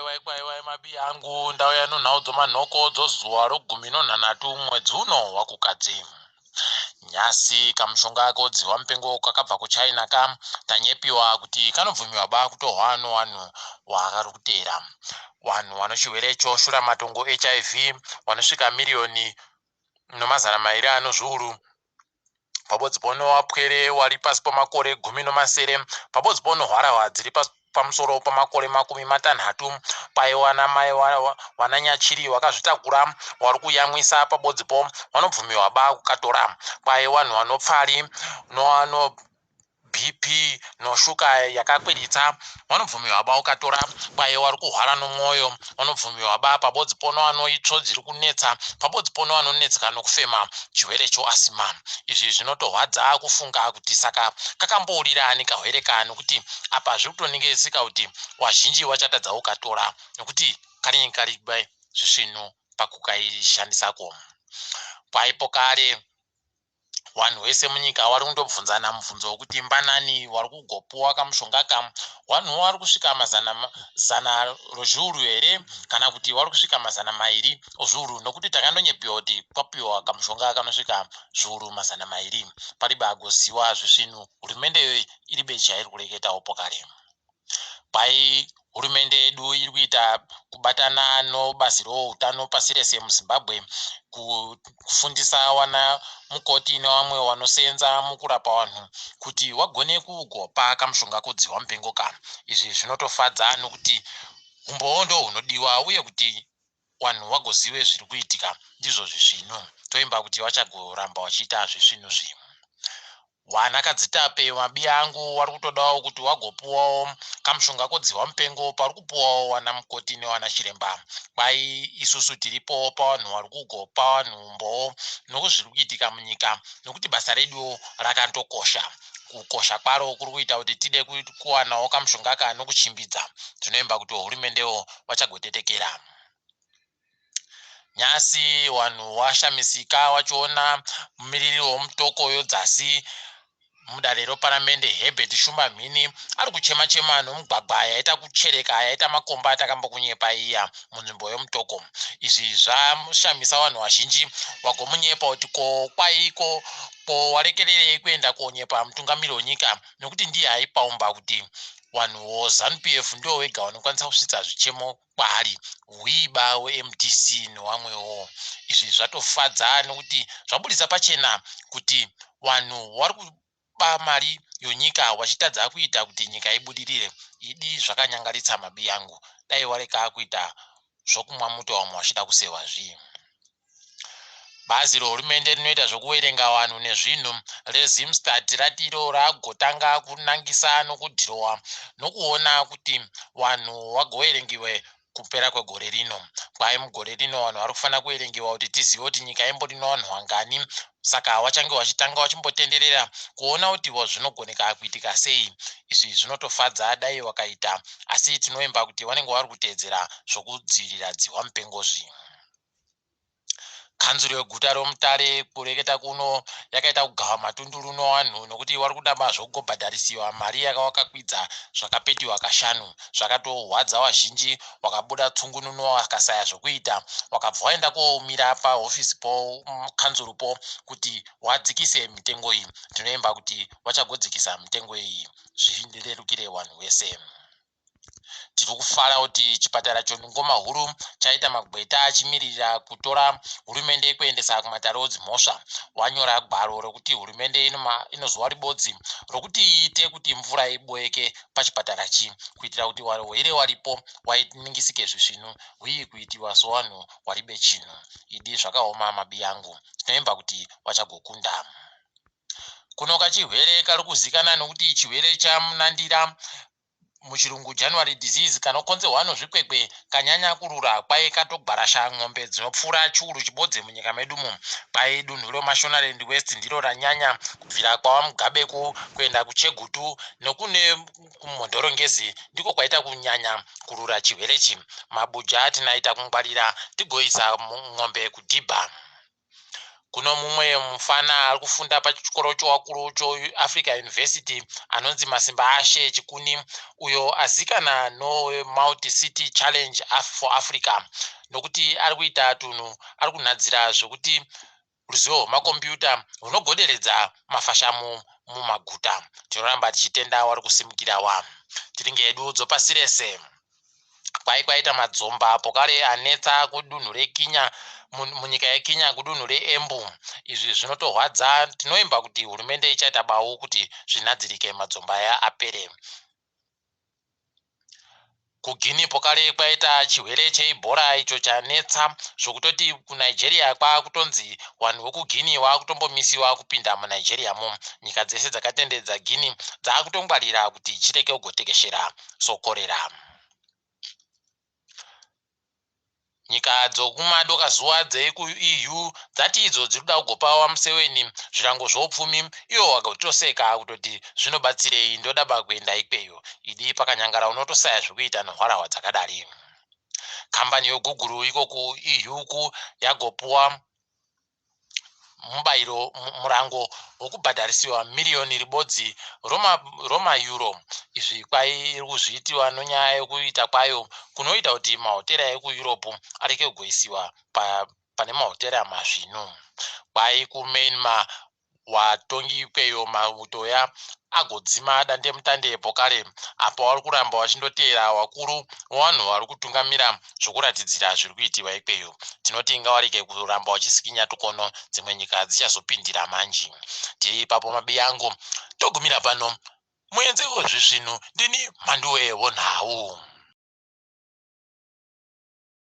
Kwaiwai kwaiwai mabiya angu, ndauya nonhau dzomanhoko dzozuva rogumi nonhanhatu mwedzi uno waKukadzi. Nhasi kamushonga kodzihwa mupengo kakabva kuChina ka tanyepiwa kuti kanobvumiwa ba kutohwa nowanhu waari kuteera. Wanhu wano chirwere choshuramatongo HIV wanosvika miriyoni nomazana mairi ano zviuru pabodzi pono wapwere wari pasi pomakore 16 pabodzi pono hwarahwa dziri pamusoro pamakore 30 paiwa namai wananyachiri wakazvitakura wari kuyamwisa pabodzi po wanobvumiwa ba kukatora kwai wanhu wanopfari nowano BP noshuka yakakwiritsa vanobvumirwa ba ukatora kwaye wari kuhwara nomwoyo vanobvumirwa ba pabodzi pono ano itsvo dziri kunetsa pabodzi pono anonetseka nokufema chirwere choasima. Izvi zvinotohwadza kufunga kuti saka kakambourira ani kahwere ka, nokuti apa zviri kutoningirisika kuti wazhinji wachatadza kukatora nokuti kanenge kari zvisvinu pakukaishandisako. Kwaipo kare Wanhu wese munyika wari kundobvunzana mubvunzo wekuti mbanani wari kugopuwa kamushonga ka wanhu wari kusvika mazana zana rozviuru here kana kuti wari kusvika mazana mairi ozviuru, nokuti takandonyepiwa kuti kwapiwa kamushonga kanosvika zviuru mazana mairi. Paribe agoziwa zvisvinu, hurumende iribe chairi kureketawo pokare. Kwai hurumende yedu iri kuita kubatana nobazi routano pasi rese muZimbabwe kufundisa wana mukoti nevamwe wanosenza mukurapa vanhu kuti wagone kugopa kamushonga kodzihwa mupengo ka. Izvi zvinotofadza nokuti umbowo ndohunodiwa uye kuti wanhu wagozive zviri kuitika ndizvo zvisvinu. Toimba kuti wachagoramba wachiita zvisvinu zvi. Wanakadzitape mabiya angu wari kutodawo kuti wagopuwawo kamushonga kodzihwa mupengo pari kupuwawo wana mukoti newana chiremba. Kwai isusu tiripowo pavanhu wari kugopa vanhu umbowo nokuzviri kuitika munyika nokuti basa reduwo rakandokosha. Kukosha kwaro kuri kuita kuti tide kuwanawo kamushonga ka nokuchimbidza. Tinoimba kuti hurumendewo wachagotetekera. Nhasi wanhu washamisika wachiona mumiriri woMutoko yodzasi mudare reparamende Herbert Shumba Mhini ari kuchema chema nomugwagwa yaita kuchereka yaita makomba takambokunyepa iya munzvimbo yoMutoko. Izvi zvashamisa vanhu vazhinji wagomunyepa kuti ko kwaiko ko warekererei kuenda konyepa mutungamiri wenyika nokuti ndiye aipaumba kuti vanhu voZanu PF ndivo vega vanokwanisa kusvitsa zvichemo kwaari hwiba weMDC newamwewo. Izvi zvatofadza nokuti zvaburitsa pachena kuti vanhu vari kuba mari yonyika vachitadza kuita kuti nyika ibudirire. Idi zvakanyangaritsa mabiyangu. Dai wareka kuita zvokumwa muto vamwe vachida kusehwa zvii. Bazi rehurumende rinoita zvekuverenga vanhu nezvinhu, reZimstat, rati iro ragotanga kunangisa nokudhirowa nokuona kuti vanhu vagoverengiwe kupera kwegore rino. Kwai mugore rino vanhu vari kufanira kuverengiwa kuti tizive kuti nyika imbori nevanhu vangani. Saka vachange vachitanga vachimbotenderera kuona kuti zvinogoneka kuitika sei. Izvi zvinotofadza dai vakaita, asi tinovimba kuti vanenge vari kuteedzera zvokudzivirira dzihwa mupengo zvi. Kanzuru yeguta roMutare kureketa kuno yakaita kugava matunduru nowanhu nokuti wari kuda zvokugobhadharisiwa mari yakawakakwidza zvakapetiwa kashanu. Zvakatohwadza wazhinji wakabuda tsungununu wakasaya zvokuita wakabva waenda komira pahofisi pokanzurupo kuti wadzikise mitengo iyi. Tinoimba kuti wachagodzikisa mitengo iyi zvirerukire wanhu wese. Tiri kufara kuti chipatara cheNgomahuru chaita magweta achimirira kutora hurumende kuendesa kumatare edzimhosva. Wanyora gwaro rekuti hurumende inozuva ribodzi rokuti iite kuti mvura iboeke pachipatara chi kuitira kuti warwere waripo wainingisike zvisvinu huye kuitiwa sowanhu waribe chinhu. Idi zvakaoma mabiyangu. Tinoimba kuti wachagokunda. Kuno kachirwere kari kuzikana nokuti chirwere chamunandira muchirungu January disease kanokonzerwa nozvikwekwe kanyanya kurura kwai katogwarasha n'ombe dzinopfuura chiuru chibodzi munyika medumo. Kwai dunhu reMashonaland West ndiro ranyanya kubvira kwaVaMugabe kuenda kuChegutu nokune kuMhondoro-Ngezi ndiko kwaita kunyanya kurura chirwere ichi. Mabuja tinaita kungwarira tigoisa n'ombe kudhibha. Kuno mumwe mufana ari kufunda pachikoro chowakuru choAfrica University anonzi Masimba Ashe Chikuni, uyo azikana noMulti City Challenge for Africa nokuti ari kuita tunhu, ari kunhadzira zvekuti ruzivo rwemakombiyuta hunogoderedza mafashamu mumaguta. Tinoramba tichitenda wari kusimukira wa tiringe hedu dzopasi rese. Kwai kwaita madzomba pokare anetsa kudunhu reKinya, munyika yeKenya, kudunhu reEmbu. Izvi zvinotorwadza. Tinoimba kuti hurumende ichaita bau kuti zvinhadzirike, madzomba aya apere. KuGuinea pokare kwaita chirwere cheEbola icho chanetsa zvokutoti kuNigeria kwakutonzi vanhu vekuGuinea vakutombomisiwa kupinda muNigeria mo. Nyika dzese dzakatenderedza Guinea dzakutongwarira kuti chireke kugotekeshera sokorera. Nyika dzokumadokazuva dzekuEU dzati idzo dziri kuda kugopa VaMuseweni zvirango zvoupfumi, ivo vakatoseka kutoti zvinobatsirei, ndodaba kuenda ikweyo. Idi pakanyangara unotosaya zvekuita nehwarahwa dzakadari. Kambani yeGoogle iko kuEU ku yagopuwa mubayiro, murango wokubhadharisiwa miriyoni ribodzi romayuro. Izvi kwai iri kuzviitiwa nonyaya yokuita kwayo kunoita kuti mahotera ekuEurope areke kugoisiwa pane mahotera mazvinu. Kwai kuMyanmar watongi ikweyo mauto ya agodzima dandemutande pokare apo vari kuramba vachindoteera vakuru vanhu vari kutungamira zvokuratidzira zviri kuitiwa ikweyo. Tinoti ngawarege kuramba vachisikinya tukono, dzimwe nyika dzichazopindira manji. Tiri ipapo mabiyangu, togumira pano. Muenzi wezvisvinu ndini Mhanduwe wonhau.